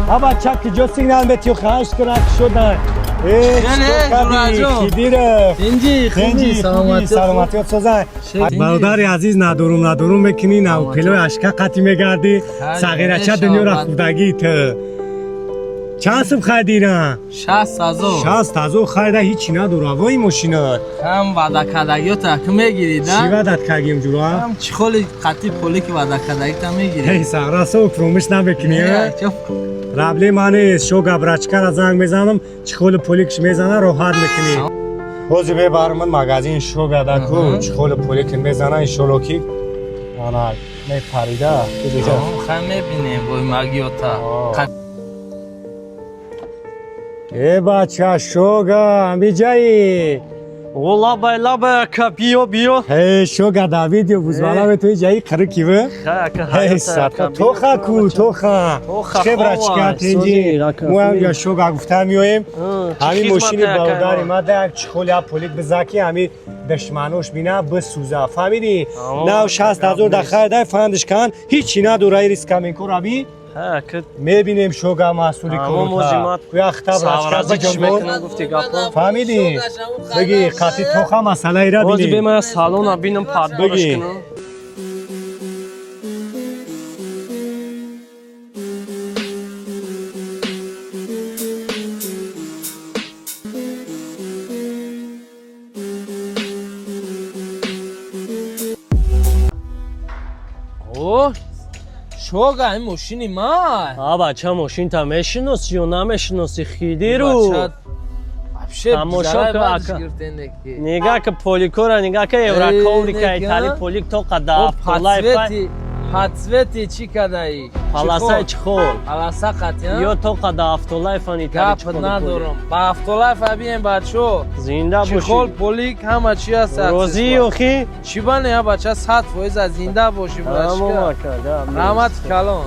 Аба чак ҷо сигнал метиё хаш крак шудан. Саломатиёт созан. Бародари азиз, надорум надорум мекунӣ, навпелои ашка қатӣ мегардӣ, сағирача дунёра хурдагӣ ту. Чанд сум харидира? 60,000. 60,000 харида, ҳичи надора вои мошинат. Ҳам ваъдакардагиёта ки мегирӣ, да? Чӣ ваъдат кардем, ҷура? Ҳам чӣ холи қатӣ поле ки ваъдакардагита мегирӣ. Ҳей, сағрасо фуромӯш намекунӣ? Проблема нест, шога брачкара занг мезанам, чӣ холи поликш мезана, роҳат мекунӣ. Ҳозир мебарман магазин шога даку, чӣ холи полик мезана, иншолло ки ана мепарида. Хай, мебинем бой магиёта. Э, бача, шога, амиҷаи. О, лабай, лабай, ака, биё, биё. Эй, шога, да видео бузбала метои ҷаи қирикивы. Эй, садқа, тоха ку, тоха. Че брачка, тинҷи. Мо ҳам ҷа шога гуфта меоем. Ҳамин мошини бародари ма да як чихоли полик бизаки, ҳами душманош бина бисӯза. Фаҳмидӣ? Нав 60,000 да харидай, фандиш кан, ҳичи надора, риска мекора би. Мебинем шога маҳсули корфаҳмидӣ, бигӣ қатъи тоха масъалаира. Бинем салона, бинам, бигӣ. Шога, ин мошини ман. А, бача, мошинта мешиноси ё намешиноси, хидиру? Тамошо. Нига ка поликора, нига ка евроковрика, итали полик тоқа да. Подсвети чӣ кадаи? Паласаи чхол. Паласа қатъи. Ё тоқа да автолайфан итали. Гап надорам. Ба автолайф абием, бачо. Зинда бошӣ. Чхол, полик, ҳама чи ҳаст. Розӣ охи? Чӣ бане, бача, 100% зинда бошӣ, бачка. Раҳмати калон.